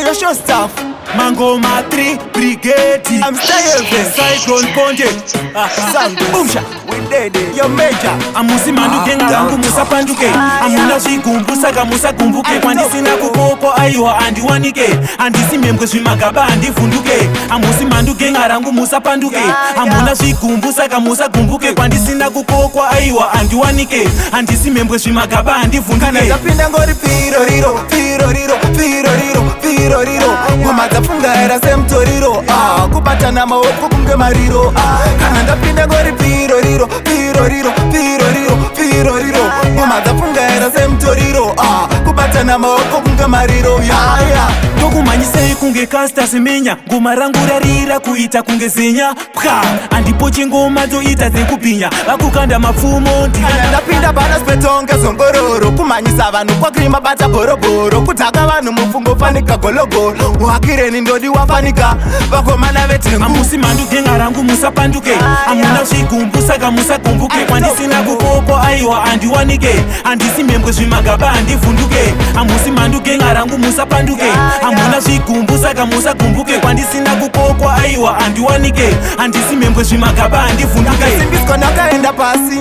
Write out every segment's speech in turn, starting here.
Your stuff. Mangoma 3 Brigade. I'm staying. Cyclone Ponde. Boomsha. We dead. Your major. Amusi manduke ngarangu, musapanduke. Hamuna zvigumbu, saka musagumbuke. Kwandisina kukoko, aiwa, handiwanike. Handisi mhembwe, zvimagaba handivhunduke. Hamusi manduke ngarangu, musapanduke. Hamuna zvigumbu, saka musagumbuke. Kwandisina kukokwa, aiwa, handiwanike. Handisi mhembwe, zvimagaba Kana handivhunduke. ndapinda ngori piroriro, piroriro, piroriro, piroriro. Ngoma dzapfungaira semutoriro. Ah, kubatana maoko kunge mariro. Ah, kana ndapinda ngori piroriro, piroriro, piroriro, piroriro. Ngoma dzapfungaira semutoriro. Ah, kubatana maoko kunge mariro. Yaya. Ndokumhanyisei kunge Caster Semenya. Ngoma rangu rarira kuita kunge zenya pwa. Handipo chingoma, dzoita dzekubhinya, vakukanda mapfumo. Kana ndapinda bana spetonge zongororo, kumhanyisa vanhu kwakrima, bata bhorobhoro, kudhaka vanhu mufungo fanika gologolo, wakireni ndodi wafanika vakomana vetengu. Hamusi manduke rangu, musapanduke. Hamuna zvigumbu, saka musagumbuke. Kwandisina kukokwa, aiwa, handiwanike. Handisi mhembwe, zvimagaba handivhunduke. Hamusi manduke rangu, musapanduke. Hamuna zvigumbu, saka musagumbuke. Kwandisina kukokwa, aiwa, handiwanike. Handisi mhembwe, zvimagaba handivhunduke. Ndakasimbiswa, ndakaenda pasi.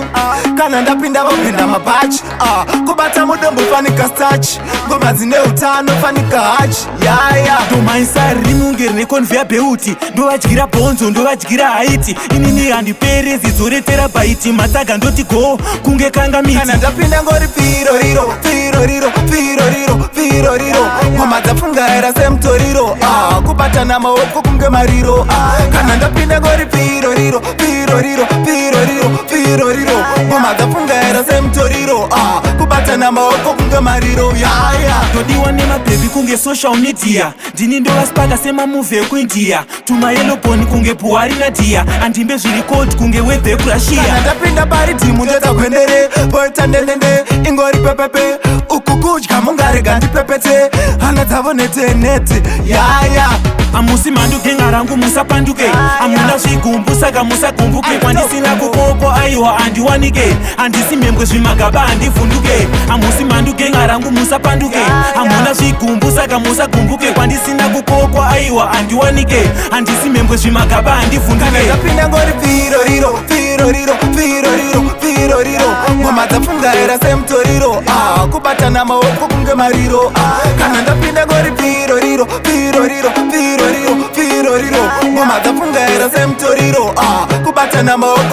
Kana ndapinda vapinda mabhachi. Ah, kubata mudombo fanika starch, ngoma dzine utano fanika hachi. Yaya. Ndomaisa rimunge rine conveyor belt, ndovadyira bhonzo, ndovadyira haiti. Inini handipere zidzoretera bhaiti, matsaga ndoti go kunge kanga miti. Kana ndapinda ngori piroriro, piroriro, piroriro, piroriro. Ngoma dzapfungaira semutoriro. Ah, kubatana maoko kunge mariro. Ah, kana ndapinda ngori piroriro, piroriro, piroriro, piroriro. Ngoma dzapfungaira semutoriro. Ah, kubatana maoko kunge mariro. Yaya. Ndodiwa nemabhebhi kunge social media. Ndini ndovaspaka semamovie ekuIndia, tumayeloboni kunge Buhari naDhiya. Handimbe zviri cold kunge weather yekuRussia. Kana ndapinda paridhimu ndoita gwendere, poita ndendende, ingori pepepe. Uku kudya mungarega ndipepete hana dzavo nete nete. Yaya. Hamusi manduke ngarangu, musapanduke. Hamuna zvigumbu, saka musagumbuke. Kwandisina kukokwa, aiwa, handiwanike. Handisi mhembwe, zvimagaba handivhunduke. Hamusi manduke ngarangu, musapanduke. Hamuna zvigumbu, saka musagumbuke. Kwandisina kukokwa, aiwa, handiwanike. Handisi mhembwe, zvimagaba handivhunduke. Ndapinda ngori piroriro, piroriro, piroriro, piroriro. Ngoma dzapfungaira semutoriro. Ah, kubatana maoko kunge mariro. Ah, kana ndapinda ngori piroriro, piroriro, piroriro, piroriro. Ngoma dzapfungaira semutoriro. Ah, kubatana maoko.